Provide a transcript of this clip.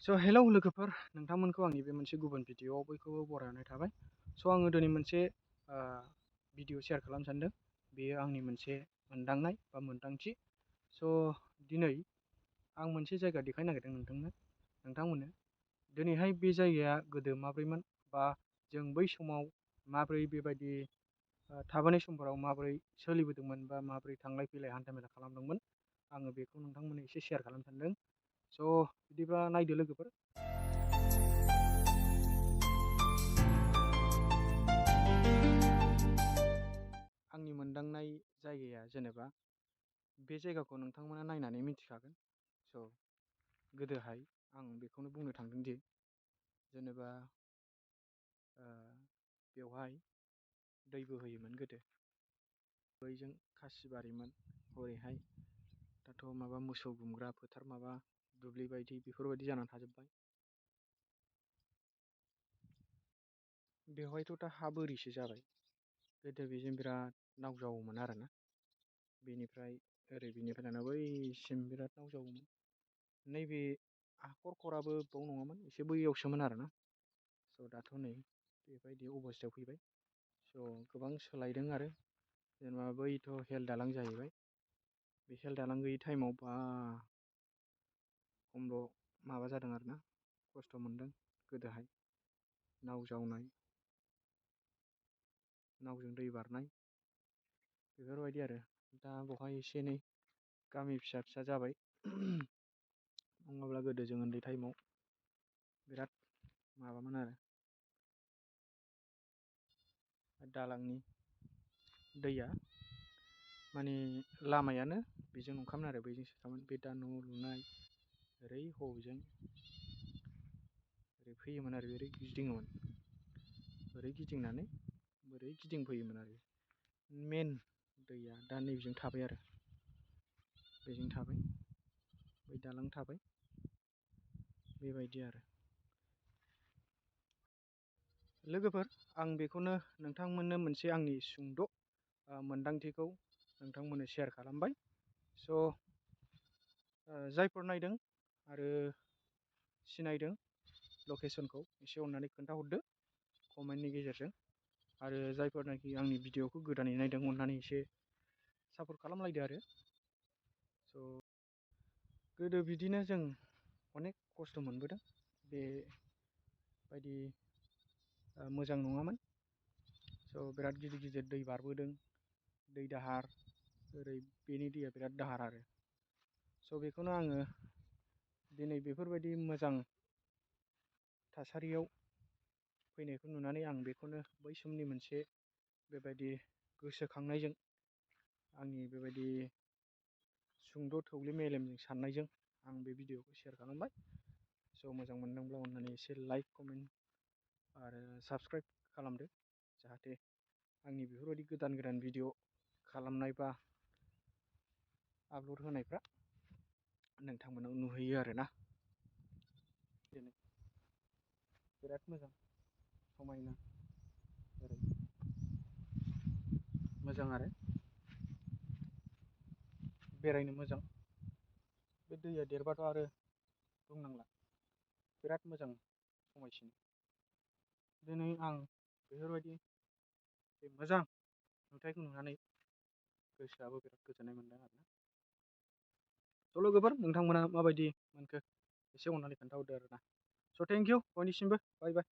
Hello लोगोफोर, नोंथांमोनखौ आंनि बे मोनसे गुबुन भिडिअ'आव बयखौबो बरायनाय थाबाय। आङो दिनै मोनसे भिडिअ' शेयार खालामनो सानदों। बेयो आंनि मोनसे मोनदांनाय बा मोनदांथि। दिनै आं मोनसे जायगा देखायनो नागिरदों नोंथांमोननो। दिनैहाय बे जायगाया गोदो माब्रैमोन, बा जों बै समाव माब्रै बेबायदि थाबोनाय समफोराव माबोरै सोलिबोदोंमोन, बा माबोरै थांलाय फैलाय हान्थामेला खालामदोंमोन, आङो बेखौ नोंथांमोननो एसे शेयार खालामनो सानदों। बिदिबा नायदो लोगोफोर। आंनि मोनदांनाय जायगाया जेनेबा बे जायगाखौ नोंथांमोना नायनानै मिथिखागोन। गोदोहाय आं बेखौनो बुंनो थांदों दि जेनेबा बेवहाय दै बोहैयोमोन गोदो। बैजों खासिबारिमोन, हरैहाय दाथ' माबा मोसौ गुमग्रा फोथार, माबा दुब्लि बायदि बेफोरबायदि जानानै थाजोब्बाय। बेवहायथ' दा हा बोरिसो जाबाय। गोदो बेजों बिराद नाव जावोमोन आरोना। बेनिफ्राय लाना बैसिम बिराद नाव जावोमोन। नैबे हाखर खराबो बाव नङामोन, एसे बैयावसोमोन आरोना। दाथ' नै बेबायदि अबस्थायाव फैबाय। गोबां सोलायदों आरो जेनेबा बैथ' हेल दालां जाहैबाय। बे हेल दालां गैयि टाइमाव बा खमल' माबा जादों आरोना, खस्थ' मोनदों गोदोहाय। नाव जावनाय, नावजों दै बारनाय, बेफोरबायदि आरो। दा बेवहाय एसे एनै गामि फिसा फिसा जाबाय। नङाब्ला गोदो जों उन्दै टाइमाव बिराद माबामोन आरो। दालांनि दैया माने लामायानो बेजों नंखामोन आरो, बैजोंसो खामोन। बे दा न' लुनाय ओरै हजों ओरै फैयोमोन आरो, ओरै गिदिङोमोन, ओरै गिदिंनानै ओरै गिदिंफैयोमोन आरो। मेन दैया दा नैबेजों थाबाय आरो, बेजों थाबाय, बै दालां थाबाय, बेबायदि आरो। लोगोफोर, आं बेखौनो नोंथांमोननो मोनसे आंनि सुंद' मोनदांथिखौ नोंथांमोननो शेयार खालामबाय। जायफोर नायदों आरो सिनायदों लकेसनखौ, एसे अननानै खोन्थाहरदो कमेन्टनि गेजेरजों। आरो जायफोरनाखि आंनि भिडिअ'खौ गोदानै नायदों, अननानै एसे सापर्ट खालामलायदो आरो। गोदो बिदिनो जों अनेक खस्थ' मोनबोदों। बेबायदि मोजां नङामोन। बिराद गिदिर गिदिर दै बारबोदों, दै दाहार, ओरै बेनि दैया बिराद दाहार आरो। बेखौनो आङो दिनै बेफोरबायदि मोजां थासारियाव फैनायखौ नुनानै, आं बेखौनो बै समनि मोनसे बेबायदि गोसोखांनायजों, आंनि बेबायदि सुंद' थौले मेलेमजों साननायजों आं बे भिडिअ'खौ शेयार खालामबाय। मोजां मोनदोंब्ला अननानै एसे लाइक, कमेन्ट आरो साबस्क्राइब खालामदो, जाहाथे आंनि बेफोरबायदि गोदान गोदान भिडिअ' खालामनाय बा आपल'ड होनायफ्रा नोंथांमोनाव नुहैयो आरोना। बिराद मोजां, समायना, ओरै मोजां आरो बेरायनो मोजां। बे दैया देरबाथ' आरो बुंनांला, बिराद मोजां समायसिनो। दिनै आं बेफोरबायदि मोजां नुथायखौ नुनानै गोसोआबो बिराद गोजोननाय मोनदों आरोना। लोगोफोर, नोंथांमोना माबायदि मोनखो एसे अननानै खोन्थाहरदो आरोना। थेंक इउ बयनिसिमबो, बाय बाय।